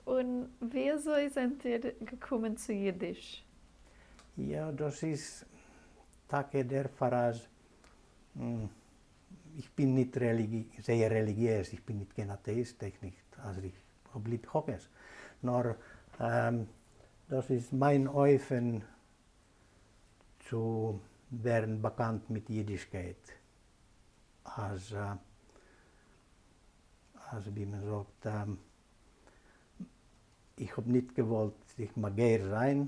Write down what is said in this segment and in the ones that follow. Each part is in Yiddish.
און ווי אזוי זענט איר געקומען צו אידיש? יא, דאס איז טאקע דערפאר אז איך בין ניט זייער רעליגיעז, איך בין ניט קיין אטעאיסט אויך נישט, אז איך האב ליב חוקות, נאר דאס איז מיין אופן צו ווערן באקאנט מיט אידישקייט, אז אז ווי מען זאגט, איך האב ניט געוואלט זיך מגייר זיין,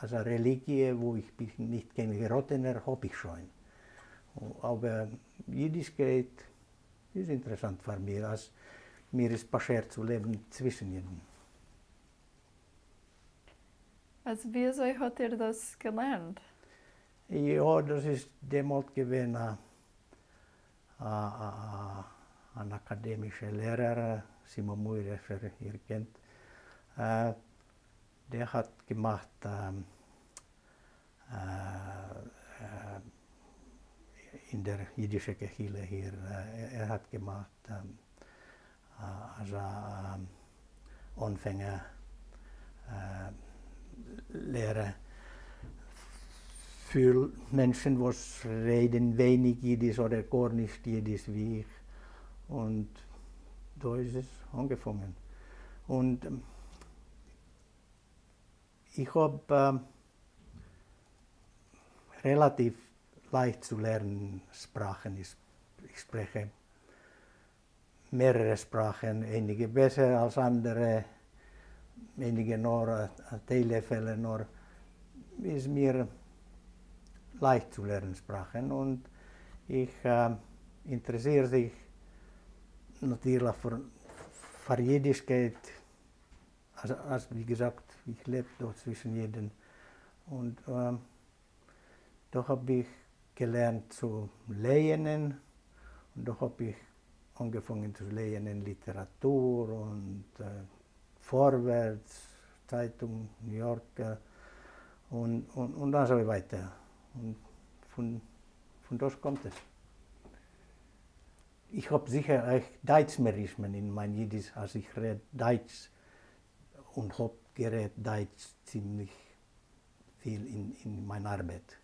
אז א רעליגיע וואו איך בין ניט קיין געראטענער האב איך שוין, אבער אידישקייט איז אינטערעסאנט פאר מיר, אז מיר איז באשערט צו לעבן צווישן אידן. אז וויאזוי האט איר דאס געלערנט? יא, דאס איז דעמאלט געווען א אן אקאדעמישער לערער, סימאן מור אפשר איר קענט, דער האט געמאכט אין דער אידישער קהילה hier, ער האט געמאכט אזא אנפענגער לערע פאר מענטשן וואס רעדן ווייניג אידיש אדער גארנישט אידיש ווי איך, און דא איז עס אנגעפאנגען. און איך האב רעלאטיוו לייכט צו לערנען שפראכן, איך שפרעכע מערערע שפראכן, אייניגע בעסער אלס אנדערע, אייניגע נאר א טייל פעלער, נאר איז מיר לייכט צו לערנען שפראכן, און איך אינטערעסיר זיך נאטירליך פאר אידישקייט, אז ווי געזאגט איך לעב דא צווישן אידן, און דא האב איך געלערנט צו לייענען, און דא האב איך אנגעפאנגען צו לייענען ליטעראטור און פארווערטס, צייטונג, ניו יארקער, און און אזוי ווייטער, און פון פון דאס קומט עס. איך האב זיכער אויך דייטשמערישמען אין מיין אידיש אז איך רעד דייטש און האב גערעדט דייטש צימליך פיל אין מיין ארבעט.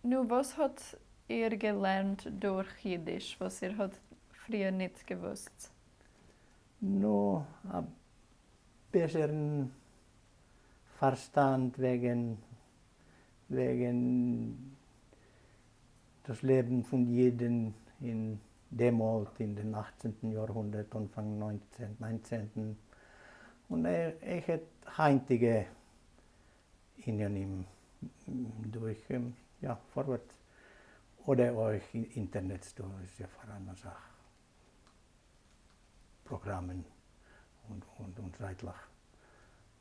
נו, וואס האט איר געלערנט דורך אידיש וואס איר האט פריער ניט געוואוסט? נו, א בעסערן פארשטאנד וועגן וועגן דאס לעבן פון אידן אין דעמאלט אין דעם אכצנטן יארהונדערט אנפאנג ניינצנטן, און אויכעט היינטיגע ענינים דורך יא פארווערטס אדער אויך אינטערנעט דא איז יא פאראן אסאך פראגראמען און זייטלעך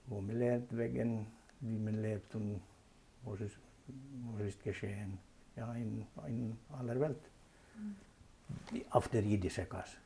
וואו מען לערנט וועגן ווי מען לעבט און וואס איז געשעהן יא אין אלער וועלט אויף דער אידישער גאס.